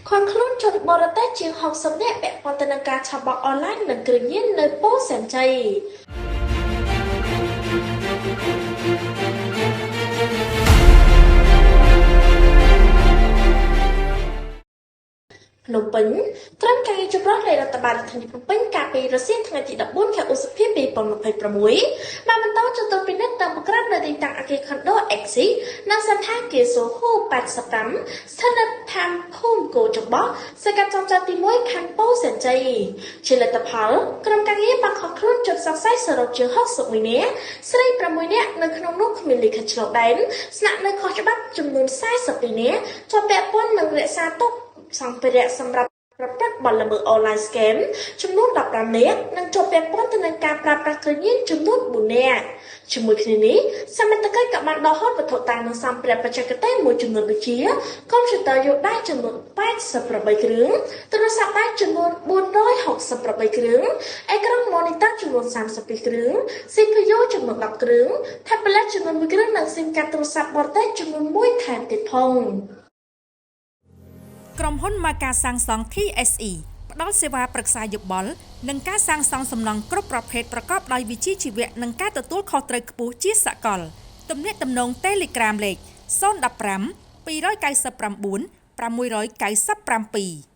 ឃាត់ខ្លួនជនបរទេសជាង60នាក់ពាក់ព័ន្ធទៅនឹងការឆបោកអនឡាញនិងគ្រឿងញៀននៅពោធិ៍សែនជ័យភ្នំពេញក្រុមការងារចម្រុះនៃរដ្ឋបាលធានីភ្នំពេញកាលពីរសៀលថ្ងៃទី14ខែឧសភា2026បានបន្តចុះត្រួតពិនិត្យតាមក្រាបនៅទីតាំងអគារខុនដូ Exi និងសណ្ឋាគារសូហ៊ូ85ស្ថិតនៅឋានភូមិគោច្របោះសង្កាត់ចោមចៅទី1ខណ្ឌពោធិ៍សែនជ័យជាលទ្ធផលក្រុមការងារបានខកខ្លួនជនសង្ស័យសរុបជាង61នាក់ស្រី6នាក់នៅក្នុងនោះគ្មានលិខិតឆ្លងដែនស្នាក់នៅខុសច្បាប់ចំនួន42នាក់ជាប់ពាក់ព័ន្ធនឹងរក្សាទុកសម្ភារៈសម្រាប់ប្រព្រឹត្តបទល្មើស online scam ចំនួន15នាក់និងជាប់ពាក់ព័ន្ធទៅនឹងការប្រើប្រាស់គ្រឿងញៀនចំនួន4នាក់ជាមួយគ្នានេះសមត្ថកិច្ចក៏បានដកហូតវត្ថុតាងនិងសម្ភារៈបច្ចេកទេសមួយចំនួនដូចជាកុំព្យូទ័រយួរដៃចំនួន88គ្រឿងទូរស័ព្ទដៃចំនួន468គ្រឿងអេក្រង់ monitor ចំនួន32គ្រឿង CPU ចំនួន10គ្រឿង tablet ចំនួន1គ្រឿងនិង SIM កាតទូរស័ព្ទបរទេសចំនួន1ថែមទៀតផង។ ក្រុមហ៊ុនម៉ាកាសាងសង់ TSE ផ្ដល់សេវាប្រឹក្សាយោបល់និងការសាងសង់សំណង់គ្រប់ប្រភេទប្រកបដោយវិជ្ជាជីវៈនិងការទទួលខុសត្រូវខ្ពស់ជាសកលទំនាក់ទំនង Telegram លេខ015 299 697។